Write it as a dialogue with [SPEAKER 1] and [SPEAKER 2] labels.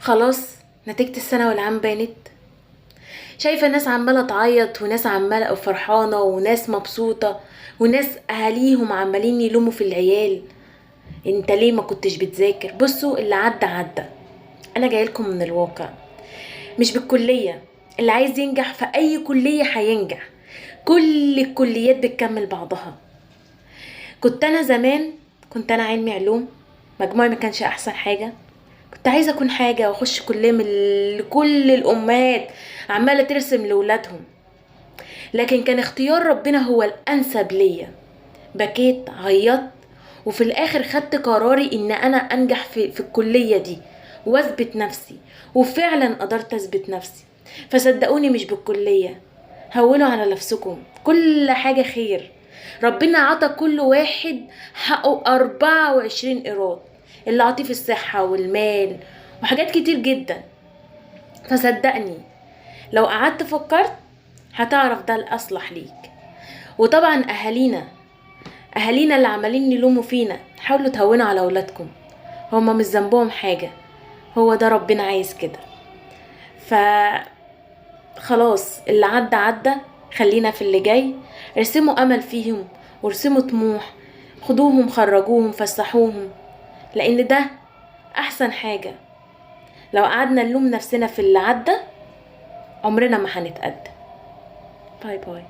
[SPEAKER 1] خلاص نتيجة الثانوي العام بانت. شايفة ناس عمالة تعيط، وناس عمالة فرحانة، وناس مبسوطة، وناس أهاليهم عمالين يلوموا في العيال، انت ليه ما كنتش بتذاكر؟ بصوا، اللي عدى عدى. انا جايلكم من الواقع، مش بالكلية. اللي عايز ينجح في اي كلية هينجح، كل الكليات بتكمل بعضها. كنت انا زمان، كنت انا علمي علوم، مجموعي ما كانش احسن حاجة، كنت عايزة اكون حاجة واخش كلية من كل الامهات عمالة ترسم لولادهم، لكن كان اختيار ربنا هو الانسب ليا. بكيت، عيطت، وفي الاخر خدت قراري ان انا انجح في الكلية دي واثبت نفسي، وفعلا قدرت اثبت نفسي. فصدقوني مش بالكلية، هونوا على نفسكم، كل حاجة خير. ربنا عطى كل واحد حقه 24 قيراط، اللي عطيه في الصحة والمال وحاجات كتير جدا. فصدقني لو قعدت فكرت هتعرف ده الأصلح ليك. وطبعا أهالينا اللي عمالين يلوموا فينا، حاولوا تهونوا على أولادكم، هما مش ذنبهم حاجة، هو ده ربنا عايز كده. خلاص اللي عدى عدى، خلينا في اللي جاي. ارسموا أمل فيهم وارسموا طموح، خدوهم خرجوهم فسحوهم، لأن ده أحسن حاجة. لو قعدنا نلوم نفسنا في اللي عدى عمرنا ما هنتقدم. bye bye.